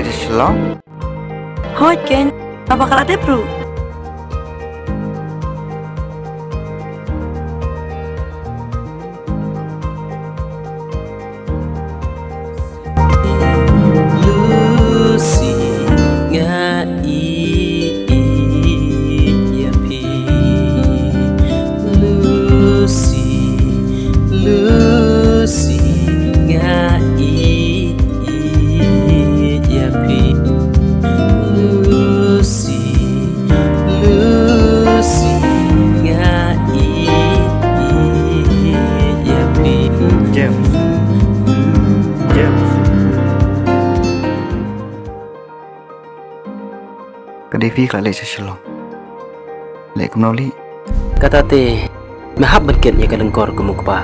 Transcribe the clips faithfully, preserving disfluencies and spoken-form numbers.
Shillong? Hooid keiñ, haba ka la dep ruh. Lucy, nga ïeit ïa phi. Lucy, Lucy, nga ïeit ïa phi. Lucy, Lucy, nga ïeit ïa phi. James. James. Ka dei phi ka la leit sha Shillong. Leh kumno lei? Kata te me hap ban kit ïa ka lyngkor kum u kpa.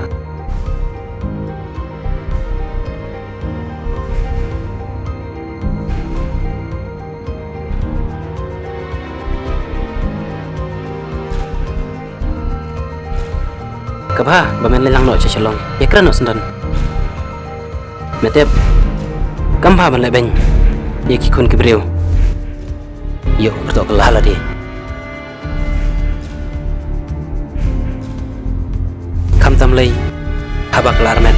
Kaba ba men leit lang noh sha Shillong, ïa kren noh syndon. Me tip, kam bha ban leh beiñ ïa ki khun ki briew. Ïoh kyrdoh kylla lade. Khamtam lei haba ka la armet.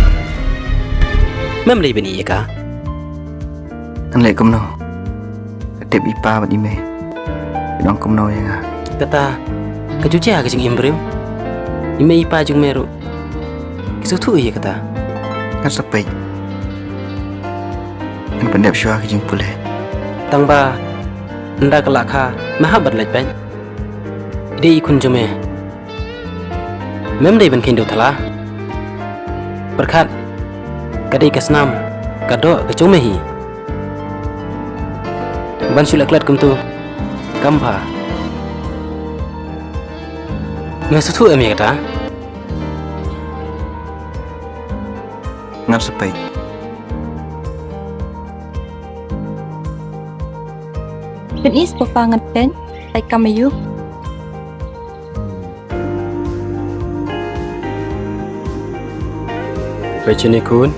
Mem lei ban ïeh ïa ka. Ngan leh kumno? Ka tip i pa bad i mei. Ki ong kumno ïa nga? Kata ka ju jia ka jingim briew. I mei i pa jong me ruh ki sngewthuh ïa kata. Ngan sa peit. Ngan pyndep shuwa ka jingpule. Tang ba ynda ka la kha me hap ban leit peit. I dei i khun jong me. Mem dei ban kheiñ dewthala. Pyrkhat, ka dei ka snam ka doh ka jong me hi. Ban shu leh klet kumtu kam bha. Me sngewthuh em ïa kata? Ngan sa peit. Pyni papa ngan peit, peit kam aiu. Peit shane khun.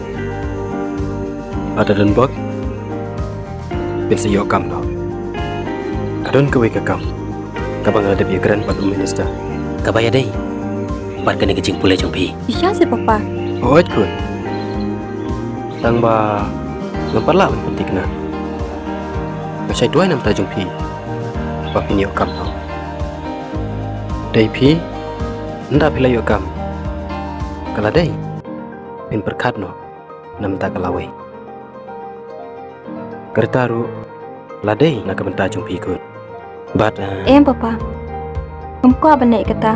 Lada don bok, phin sa ïoh kam noh. Ka don kawei ka kam kaba nga la dep ïakren bad u minister. Kaba ïadei bad kane ka jingpule jong phi. Shisha se papa. Hooid khun. Tang ba ngam pat lah ban pynthikna. Nga shait duwai na bynta jong phi ba phin ïoh kam noh. Dei phi, ynda phi la ïoh kam, ka la dei phin pyrkhat noh na bynta ka lawei. Ka rta ruh la dei na ka bynta jong phi khun. Bad, eh, em papa. Ngam kwah ban leh kata.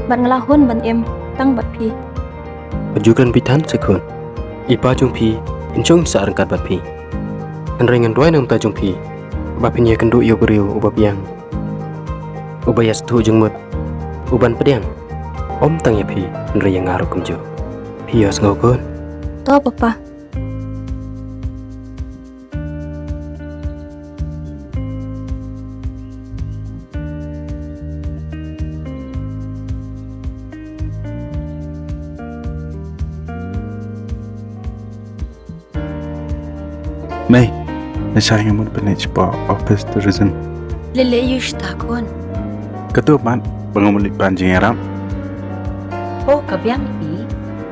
Bad nga la hun ban im tang bad phi. Bad ju kren beit than se khun. I pa jong phi in shong sah ryngkat bad phi. Hynrei ngan duwai na bynta jong phi ba phin ïakynduh ïa u briew uba biang, uba ïasngewthuh jingmut, uban pdiang ym tang ïa phi hynrei ïa nga ruh kumjuh. Phi ïohsngew khun? To papa. Mei, lashai nga mut ban leit shapoh office tourism. Lei lei, ïoh shata khun. Katto pat ba nga mut leit pan jingïarap. Oh, ka biang hi.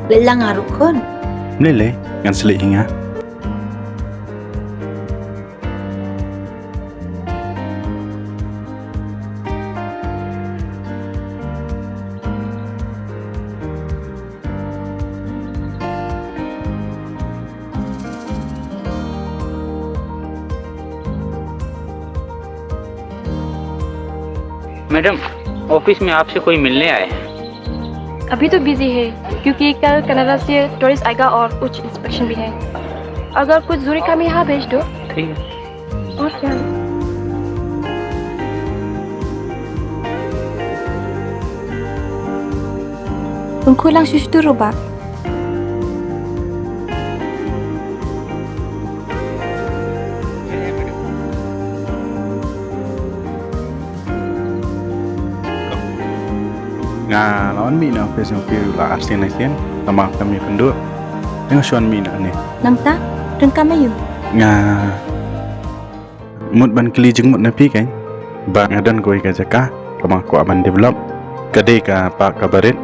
Leit lang nga ruh khun. Lei lei, ngan sa leit hi nga. मैडम, ऑफिस में आपसे कोई मिलने आया है। अभी तो बिजी है, क्योंकि कल कनाडा से टूरिस्ट आएगा और कुछ इंस्पेक्शन भी है। अगर कुछ जरूरी काम है, यहाँ भेज दो। ठीक है। Pynkhullang shuh shuh ruh bah. Nga la wan mih na office jong phi la arsien arsien, tangba kam ïakynduh. Te nga shu wan mih na ne. Nangta, ryngkam aiu? Nga mut ban kylli jingmut na phi kein. Ba nga don kawei ka jaka kaba nga kwah ban develop. Ka dei ka park kaba rit.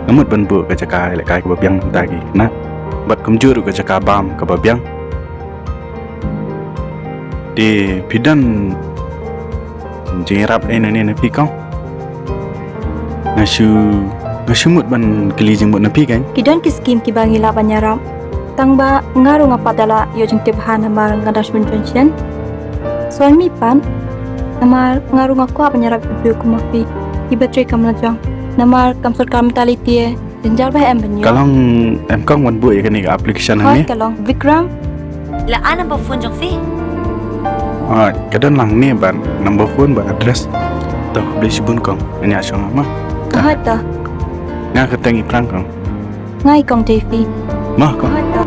Nga mut ban buh ka jaka lehkai kaba biang na ka bynta ki khynnah. Bad kumjuh ruh ka jaka bam kaba biang. Te phi don jingïarap ei nangne na phi kong? Nga shu, nga shu mut ban kylli jingmut na phi kein. Ki don ki skim kiba ngi lah ban ïarap. Tang ba nga ruh nga pat da lah ïoh jingtip bha namar nga dang shu wan jon shen. Shuwa mih pat namar nga ruh nga kwah ban ïarap ïa u briew kum ma phi. Kiba trei kam la jong namar kam sot kam tali te. Jynjar ba em ban ïoh. Ka long em kong ban buh ïa kane ka application hangne? Hooid ka long. Vikram. La ai number phone jong phi? Hooid, ka don lang ne bad number phone bad address. To, khublei shibun kong. Ngin ïa shong ma. Hooid to. Nga kyrteng i Prang kong. Nga i kong Devi. Ma kong. Hooid to.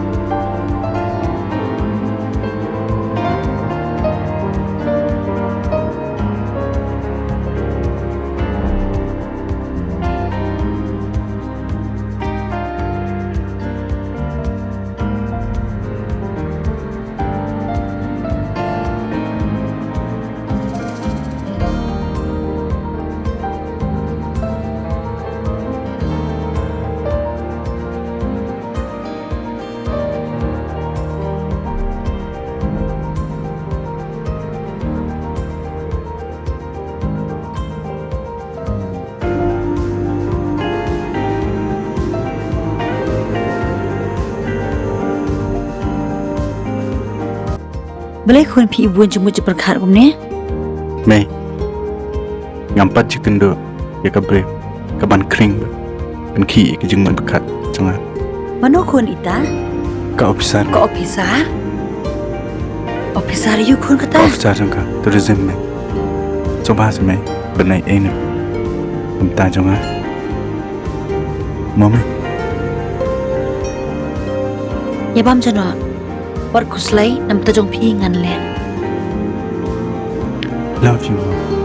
Balei khun phi i bun jingmut jingpyrkhat kumne? Mei, ngam pat ju kynduh ïa ka briew kaban khring ban khih ïa ka jingmut pyrkhat jong nga. Mano khun ita? Ka officer. Ka officer? Officer ïa u khun kata? Ka officer jong ka tourism mei. Sngewbha seh mei, bynai ei na ka bynta jong nga. Mo mei. Ïa bam jano. Wat khuslai, na bynta jong phi ngan leh. Love you, Mom.